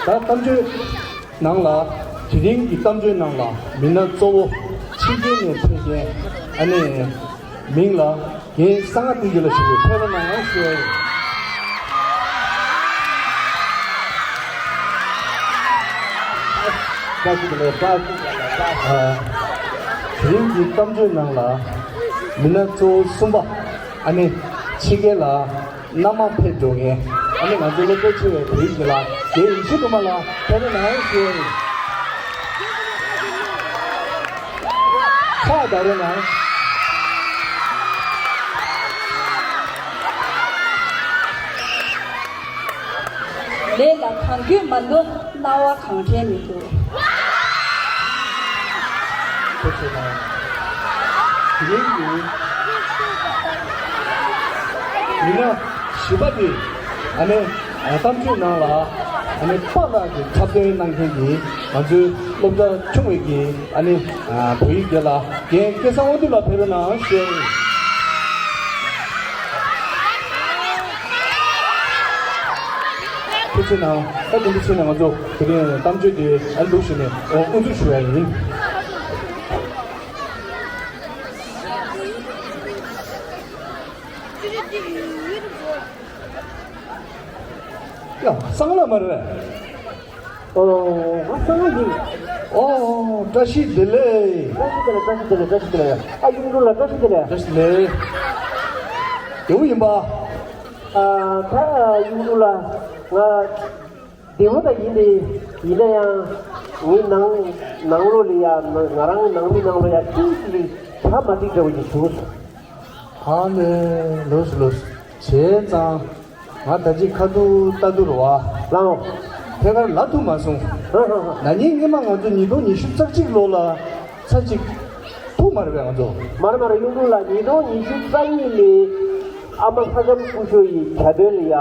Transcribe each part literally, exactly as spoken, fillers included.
ད་གཏམ་བརྗོད་ནང་ལ། དེ་རིང་གི་གཏམ་བརྗོད་ནང་ལ་མི་སྣ་གཙོ་བོ་ཕྱི་རྒྱལ་ནས་ཕེབས་མཁན། ཨ་ནི་མིང་ལ་རྒན་གསང་སྔགས་བསྟན་འཛིན་ལགས་ཞུ་བའི་ཕེབས་རོགས་གནང་ཞུ་ཡ་ཡིན། བཀྲ་ཤིས་བདེ་ལེགས། བཀྲ་ཤིས་བདེ་ལེགས། བཀྲ་ཤིས། ཨ། དེ་རིང་གི་གཏམ་བརྗོད་ནང་ལ་མི་སྣ་གཙོ་བོ་གསུམ་པ། ཨ་ནི་ཕྱི་རྒྱལ་ལ་མནའ་མ་ཕེབས་འགྲོ་མཁན། ཨ་ནི་ང་ཚོ་སློབ་གྲྭ་ཆེ་བའི་བོད་ཡིག་ལ་རྒན་ཡེ་ཤེས་སྒྲོལ་མ་ལགས་ཕེབས་རོགས་གནང་ཞུ་ཡ་ཡིན། ཁ་བརྡ་རོགས་གནང་། ལས་ལ་གང་འགྱོད་མ་འདུག་སྣང་བ་གང་དྲན་མི་འདུག་ཐུགས་རྗེ་གནང་། དེ་རིང་གི་མི་སྣ་བཞི་པ་དེ། ཨ་ནི་གཏམ་བརྗོད་ནང་ལ་ཨ་ནི་པཱ་ལགས་ཀྱི་འཁྲབ་སྟོན་གནང་མཁན་གྱི་ང་ཚོའི་སློབ་གྲྭ་ཆུང་བའི་གི་ཨ་ནི་བོད་ཡིག་དེ་ལ་རྒན་སྐལ་བཟང་དབང་འདུས་ལགས་ཕེབས་རོགས་གནང་ཞུ། ཐུགས་རྗེ་གནང་། ད་དེ་འདྲ་བྱས་ནས་ང་ཚོ་དེ་རིང་གཏམ་བརྗོད་དེ་ཨ་འདུག་བྱས་ནས་དབུ་འཛུགས་ཞུ་ཡ་ཡིན། ཡ། གསང་སྔགས་མ་རེད་པས། ཨོ། ང་གསང་སྔགས་ཡིན། ཨོ། བཀྲ་ཤིས་བདེ་ལེགས། བཀྲ་ཤིས་བདེ་ལེགས། བཀྲ་ཤིས་བདེ་ལེགས། བཀྲ་ཤིས་བདེ་ལེགས། ཨ། གཡུང་དྲུང་ལགས་བཀྲ་ཤིས་བདེ་ལེགས། བཀྲ་ཤིས་བདེ་ལེགས། བདེ་པོ་ཡིན་པ། ཨ། ད་གཡུང་དྲུང་ལགས། ང་བདེ་པོ་ད་ཡིན་ཏེ། ཡིན་ན་ཡང་ངའི་ནང་ནང་ལོགས་ལ་ཡ། ང་རང་ནང་མི་ནང་ལོགས་ཡ་ཏིག་ཙམ་གྲ་མ་འགྲིག་འདྲ་བོ་ཞིག་བྱུང་སོང་། ཨ་ནི་ལོས་ལོས་བྱས་ཙང་། ང་ད་ཅི་ཁ་ཐུག་ལྟ་དུས་རེད་པ། ལགས་འོང་། ཐད་ཀར་ལབ་ཐུབ་མ་སོང་། ཧ་ཧ་ཧ། ན་ནིང་སྔོན་མ་ང་ཚོ་ཉིས་སྟོང་ཉི་ཤུ་རྩ་གཅིག་ལོ་ལ་ཚར་གཅིག་ཐུག་མ་རེད་པས་ང་ཚོ། མ་རེད་མ་རེད། གཡུང་དྲུང་ལགས། ཉིས་སྟོང་ཉི་ཤུ་རྩ་གཉིས་ལོའི་ཨ་མ་ལྷ་ལྕམ་སྐུ་ཞབས་ཡི་གྱ་སྟོན་ལ་ཡ།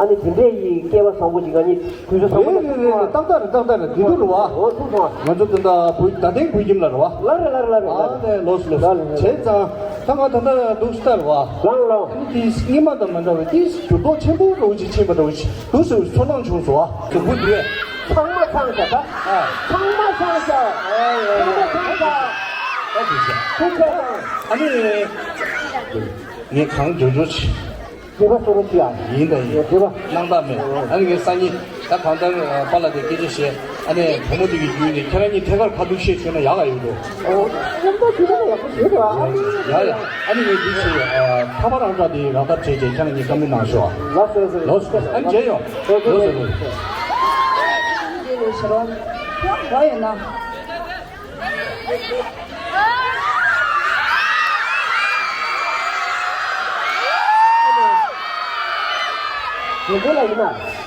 ཨ་ནི་དེ་འདྲས་ཡི་སྐལ་བ་བཟང་པོ་ཅིག་ང་གཉིས་དུས་ཚོད་བཟང་པོ་རེད་ཅིག་རེད་རེད་རེད། ཐུག་སོང་། ཏག་ཏག་རེད། ཏག་ཏག་རེད། དེ་འདྲ་རེད་པ། འོ། ཐུག་སོང་། ང་ཚོ་དེ་འདྲ་བོད་རྡ་སྟེང་བོད་ཁྱིམ་ལ་རེད་པ། ལགས་རེད་ལགས་རེད་ལགས་རེད། ཨ་ནི་ལོས་ལོས། ལགས་རེད། བྱས་ཙང་ད་ང་ད་ལྟ་འདུག་སེ་ལྟ་རེད་པ། ལགས་ལགས། ཨ་ནི་དེ་སྔོན་མ་དང་མ་འདྲ་བའི་དེ་འགྱུར་ལྡོག་ཆེན་པོ་འདྲ་བོ་ཅིག་ཕྱིན་པ་འདྲ་བོ་ཅིག་འདུག་སེ་ཚོར་སྣང་བྱུང་སོང་བ། དུམ་བུ་འདི་རེད། ཚང་མ་ཚང་ཤག་ད། ཨ། ཚང་མ་ཚང་ཤག་ཨ། ཚང་མ་ཚང་ཤག་ཨ། དེ་བྱས། ཐུགས་རྗེ་གནང་། ཨ་ནི་ངས་གང་མགྱོགས་མགྱོགས་བྱེད། དྲི་བ་གཙོ་བོ་ཅིག་ཨ། ཡིན་དང་ཡིན། དྲི་བ། སྣང་དག་མེད། ཨ་ནི་ངས་སང་ཉིན་ད་གང་ལྟར་པཱ་ལགས་དེ་སྐད་ཆ་བཤད། ཨ་ནི་བུ་མོ་དེ་གི་བརྒྱུད་ནས་ཁྱེད་རང་གཉིས་ཐད་ཀར་ཁ་ཐུག་བཤད་བྱས་ན་ཡག་ག་ཡོད་འགྲོ། ཨོ། མཉམ་དུ་དྲི་བ་ཡག་པོ་བྱེད་དོ་ཨ། ཡ་ཡ། ཨ་ནི་ངས་འདི་བྱས། ཨ། ཁ་པར་རང་འདྲ་དེ་ལག་བསྟར་བྱས་རྗེས་ཁྱེད་རང་གཉིས་བཀའ་མོལ་གནང་ཤོག་ཨ། ལགས་སོ་ལགས་སོ། ཨ་ནི་མཇལ་ཡོང་། ལགས་སོ་ལགས་སོ། འདི་ལས་ཤོར་བ་ཡོད་ན། དགེ་འདུན་ལགས་ཡིན་ན།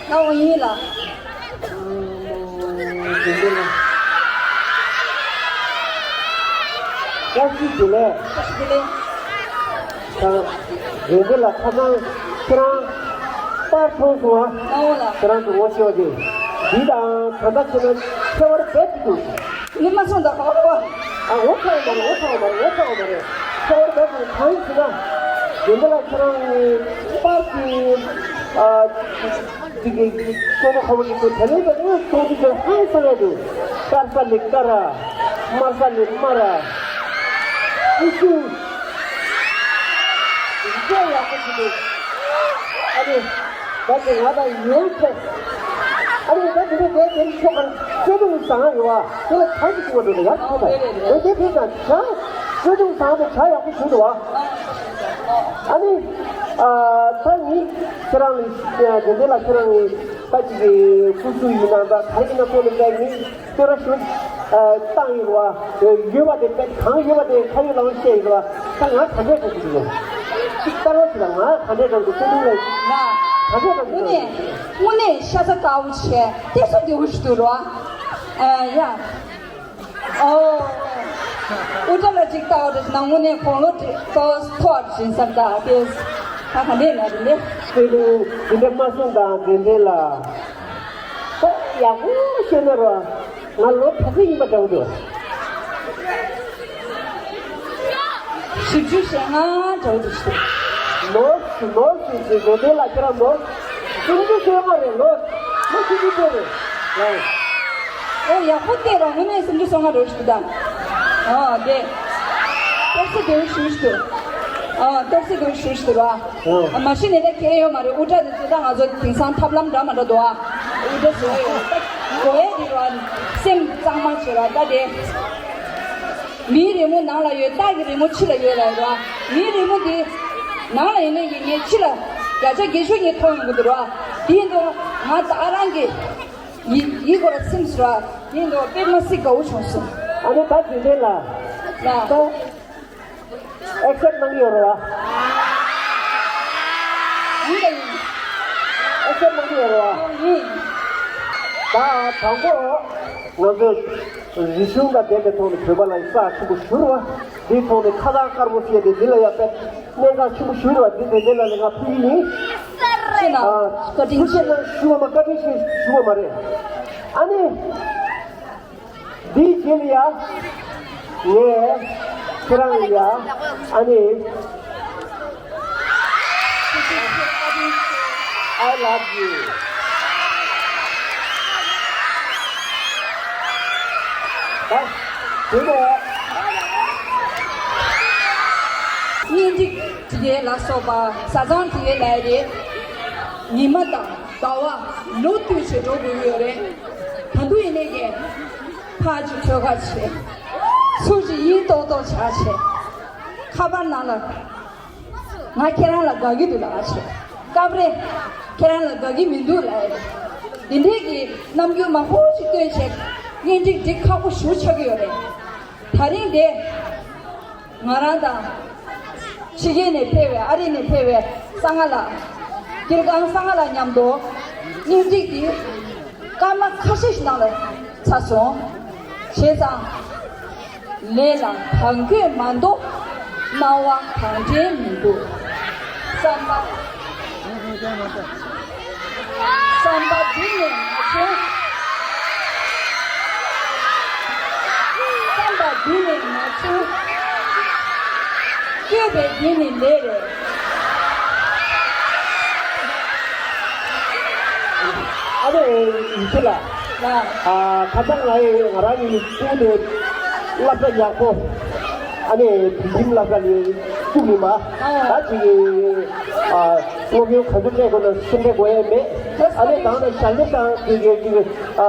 ང་འོ་ཡིན་ལགས། དགེ་འདུན་ལགས། བཀྲ་ཤིས་བདེ་ལེགས། བཀྲ་ཤིས་བདེ་ལེགས། ད་དགེ་འདུན་ལགས། ཁ་སང་ཁྱེད་རང་པར་མཐོང་སོང་ཨ། ཨོ་ལགས། ཁྱེད་རང་ཚོ་ངོ་ཤེས་པ་ཅིག་འདི་དང་ད་ལྟ་བྱས་ན་ཁྱད་པར་རྦད་དེ་འདུག་ཡིན་མ་སོང་ད་ཧོ་ཧོ། ཨ། ངོ་ཚ་བ་མ་རེད། ངོ་ཚ་བ་མ་རེད། ངོ་ཚ་བ་མ་རེད། ཁྱད་པར་རྦད་དེ་འདུག་གང་ཡིན་ཟེར་ན། དགེ་འདུན་ལགས་ཁྱེད་རང་གི་པར་གྱི། ཨ། དེ་གི་སོ་ནོ་ཁོ་བོ་གི་དེ་ལས་ཀྱང་དངོས་གཙོ་དེ་ཚོ་ཧང་སང་ཡ་འདུག་དཀར་ས་ལས་དཀར་ར། དམར་ས་ལས་དམར་ར། སྐུ་གཟུགས་དཔེ་ཡག་པོ་ཞིག་འདུག་ཨ་ནི་ད་དེ་ང་དང་ཡོད་ཚེ། ཨ་ནི་ད་དེ་འདྲ་དེ་དེ་ཆོ་གར་སྐྱོ་གདུང་བཟང་ཡོད་བ། དེ་ལ་གང་ཞིག་བྱུང་བ་འདུག་ཡག་པོ་ད་དེ་དེ་དེ་དང་བྱ་སྐྱོ་གདུང་བཟང་དེ་བྱ་ཡག་པོ་བྱུང་འདུག་བ། ཨ་ནི་ཨ་ད་ངས་ཁྱེད་རང་ལ། དགེ་འདུན་ལགས་ཁྱེད་རང་ངས་ད་ཅིག་གི་སྐུ་གཟུགས་ཡིན་ན་འདྲ་ག་ཡིན་ན་ཁོ་ལ་ད་ངས། ཅོ་ར་ཞུ། ཨ། བཏང་ཡོད་པ། ཡོད་པ་དེ་དཔེ་གང་ཡོད་པ་དེ་ཁ་ཡོད་ལག་ཡོད་བཤད་ཡོད་པ། ད་ང་ག་འདྲས་འདྲ་ཞིག་འདུག་ཅིག་ལྟ་རོགས་བྱེད་དང་། ང་ག་འདྲས་འདྲ་འདུག་དེ་དུས་ལ་ང་ག་འདྲས་འདྲ་འདུག་དངོས་གནས་དངོས་གནས་ཤ་ཚ་དཀར་པོ་བྱས་བལྟས་སོ་བདེ་པོ་ཞིག་འདུག་རོ། ཨ་ཡ། ཨོ། དབུ་སྐྲ་ལ་ཅིག་ལྟ་བ་འདྲ་ཞིག་ན་དངོས་གནས་དགུང་ལོ་ཏོག་ཙམ་མཐོ་བ་ཞིག་ཡིན་བསམ། ད་དེ་ད་ག་འདྲས་ན་རེད་ལེ། དེ་དུས་དེ་འདྲས་མ་གསུངས་དང་དེ་འདྲས་ལ། ད་ཡག་པོ་བཤད་ན་རོ། ང་ལོ་ག་ཚོད་ཡིན་པ་འདྲ་བོ་འདུག་བཞི་བཅུ་ཞེ་ལྔ་འདྲ་བོ་འདུག་ལོ་ལོ་ཞིག་ཞིག་དགེ་འདུན་ལགས་ཁྱེད་རང་ལོ་སུམ་ཅུ་སོ་ལྔ་རེད། ལོ་ལོ་སུམ་ཅུ་སོ་རེད། ཨོ། ཡག་པོ་བལྟས་རོགས། དངོས་གནས་སུམ་ཅུ་སོ་ལྔ་རོགས་ཞུ་དང་། ཨ་དེ། ཏོག་ཙམ་དེ་ཞུ་ཞུ། ཨ་ཏོག་ཙམ་དེ་ཞུ་ཞུ་ར། ཨ་མ་གཞི་ནས་ད་ཁྱེད་ཡོད་མ་རེད། དབུ་སྐྲ་དེ་ཚོ་ད་ང་ཚོ་དེང་སང་ཐབས་ལམ་འདྲ་མ་འདྲ་འདུག་ཨ། དབུ་སྐྲ་བཟོ་ཡ་ཡོད། ད་དགོས་ཡ་དེ་ར། སེམས་གཙང་མ་བྱེད་ར་ད་དེ། མིའི་རི་མོ་ནང་ལ་ཡོད། སྟག་གི་རི་མོ་ཕྱི་ལ་ཡོད་ལ་ཡོད་ར། མིའི་རི་མོ་དེ་ནང་ལ་ཡོད་ནས་ཡིན་ངས་ཕྱི་ལ་བརྒྱ་ཆ་བརྒྱད་ཅུ་ངས་མཐོང་ཡོང་གི་འདུག་ར། དེ་ཡིན་དུས་ང་ད་རང་གི་ཡིད་ཡིད་སྐོར་ལ་སེམས་སུ་ར། ཡིན་དུ་དཔེ་མ་སྲིད་དགའ་བོ་བྱུང་སོང་། ཨ་ནི་ད་རྒྱུན་ལྡན་ལ། ལ། ད་ཨེག་སེབ་གནང་གི་ཡོད་རེད་བ། ཡིན་ད་ཡིན། ཨེག་སེབ་གནང་གི་ཡོད་རེད་བ། ཡིན། ད་དང་པོ་ང་ཚོས་རིག་གཞུང་དང་ལྡན་པའི་ཐོག་ནས་བོད་པ་ལ་རྩ་ཆེན་པོ་ཞུ་རེད་བ། འདིའི་ཐོག་ནས་ཁ་བཏགས་དཀར་པོ་བཤད་དེ་འདི་ལ་ཡ་དཔེ་གནད་འགག་ཆེན་པོ་ཞུ་རེད་བ། འདི་དེ་འདྲ་ལ་ང་ཕུལ་གྱི་ཡིན། ཤེས་ན། ཨ། བཀའ་དྲིན་ཆེ། ཐུགས་རྗེ་གནང་ཞུ་བ་མ། བཀའ་དྲིན་ཆེ་ཞུ་བ་མ་རེད། ཨ་ནི། འདིའི་རྗེས་ལ་ཡ། ངས་ཁྱེད་རང་ལ་ཡ། ཨ་ནི། I love you. ད་དེ་ནས། གཉེན་སྒྲིག་དེ་ལ་སོགས་པ། བཟའ་ཚང་དེ་ལ་རེད། ཉི་མ་དང་ཟླ་བ་ལོ་དུས་ཆེ་འགྲོ་དགོས་ཡོད་རེད། ད་དུང་ཡིན་ནའི་ཀྱེ། ཕར་ཅིག་ཐོད་ཁ་བྱེད། ཚུར་ཅིག་ཡིད་ཏོག་ཏོག་བྱ་བྱེད། ཁ་པར་ནང་ལ། ང་ཁྱེད་རང་ལ་དགའ་གི་འདུག་ལབ་བྱས། སྐབས་རེ་ཁྱེད་རང་ལ་དགའ་གི་མི་འདུག་ལབ་ཡ་རེད། འདི་འདྲས་ཀྱི་རྣམ་འགྱུར་མང་པོ་ཞིག་སྟོན་བྱས། གཉེན་སྒྲིག་འདི་ཁག་པོ་ཞེ་པོ་ཆགས་ཀྱི་ཡོད་རེད། ད་རིང་འདི་ང་རང་དང་ཕྱི་རྒྱལ་ནས་ཕེབས་པའི། ཨ་རི་ནས་ཕེབས་པའི་གསང་སྔགས་ལགས། སྐྱིད་སྒང་གསང་སྔགས་ལགས་མཉམ་དུ་གཉེན་སྒྲིག་འདི་སྐར་མ་ཁ་ཤས་ཤིག་ནང་ལ་ཚར་སོང་། བྱས་ཙང་། ལས་ལ་གང་དགོས་མ་འདུག་སྣང་བ་གང་དྲན་མི་འདུག་བསམ་པ། བསམ་པ་འདི་ནས་མ་བྱུང་། བསམ་པ་འདི་ནས་མ་བྱུང་། སྤྱོད་པའི་འདི་ནི་ལས་རེད། ཨ་ནི་ཡིན་གྱི་ལ། ལ། ཨ། ཁ་སང་ང་ཡི་ང་རང་གི་སྐུ་དེ་བསླབ་བྱ་ཡག་པོ། ཨ་ནི་དུས་རྒྱུན་བསླབ་བྱ་ལས་བཅུག་མི་མ། ཨ། ད་ཅིག་གི། ཨ། སློབ་ཡོན་ག་ཚོད་སྤྲད་དགོས་ན་སུ་སྤྲད་དགོས་ཡ་མེད། ཨ་ནི་དང་ན་ཞལ་འདེབས་དང་ཅིག་གི་ཅིག་གི། ཨ།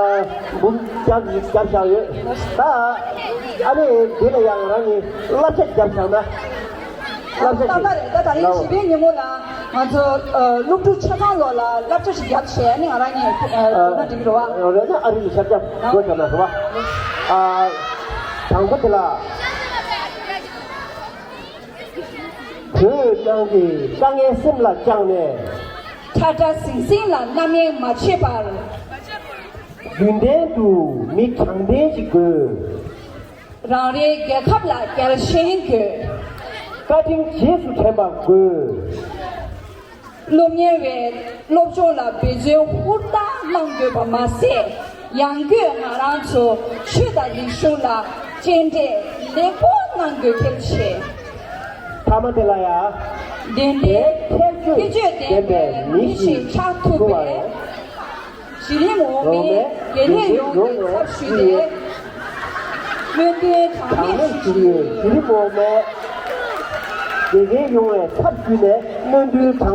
འབུམ་བརྒྱ་བརྒྱབ་བཞག་ཡོད། ད་ཨ་ནི་དེ་ལ་ཡང་ང་རང་གིས་བསླབ་བྱ་བརྒྱབ་བཞག་ན། བསླབ་བྱ་ཞིག། ལྟ་བ་རེད། ད་ད་རིང་ལའོ། བཞི་པའི་ཉིན་མོ་ལ་ང་ཚོ། ཨ། སློབ་ཕྲུག་ཆ་ཚང་ལོ་ལ་བསླབ་བྱ་ཞིག་བརྒྱབ་བྱས་ནས་ང་རང་གཉིས། ཨ། ཨ། འགྲོ་ན་འགྲིག་གི་རེད་བ། རེད་ན་ཨ་རི་ལ་ཤར་རྒྱག་འགྲོ་བྱ་ན་རེད་བ། ཨ། དང་པོ་དེ་ལ། བོད་ནང་གི་དཀའ་ངལ་སེམས་ལ་བཅངས་ནས། ཁྲ་ཁྲ་ཟིང་ཟིང་ལ་རྣམ་གཡེང་མ་བྱེད་པར། རྒྱུན་ལྡན་དུ་མི་དྲང་བདེན་ཞིག་དགོས། རང་རེའི་རྒྱལ་ཁབ་ལ་རྒྱལ་ཞེན་དགོས། བཀའ་དྲིན་རྗེས་སུ་དྲན་པ་དགོས། སློབ་གཉེར་བས་སློབ་སྦྱོང་ལ་འབད་བརྩོན་ཧུར་ཐག་གནང་དགོས་པ་མ་ཟད། ཡང་སྒོས་ང་རང་ཚོ་ཆོས་དང་རིག་གཞུང་ལ་གཅེས་སྤྲས་ལེགས་པོ་གནང་དགོས་གལ་ཆེ། ཐ་མ་དེ་ལ་ཡ། དེ་འདྲའི་ཁྱད་ཆོས་ལྡན་པའི་མི་ཞིག་ཆགས་ཐུབ་པའི། གཞི་རིམ་འོག་མའི་དགེ་ལས་ཡོངས་ཀྱི་ཚབ་ཞུས་ཏེ། སྨོན་འདུན་གྲངས་མེད་ཞུ་རྒྱུ་ཡོད། གཞི་རིམ་འོག་མའི་དགེ་རྒན་ཡོང་བའི་ཚབ་ཞུས་ནས་སྨོན་འདུན་གྲངས།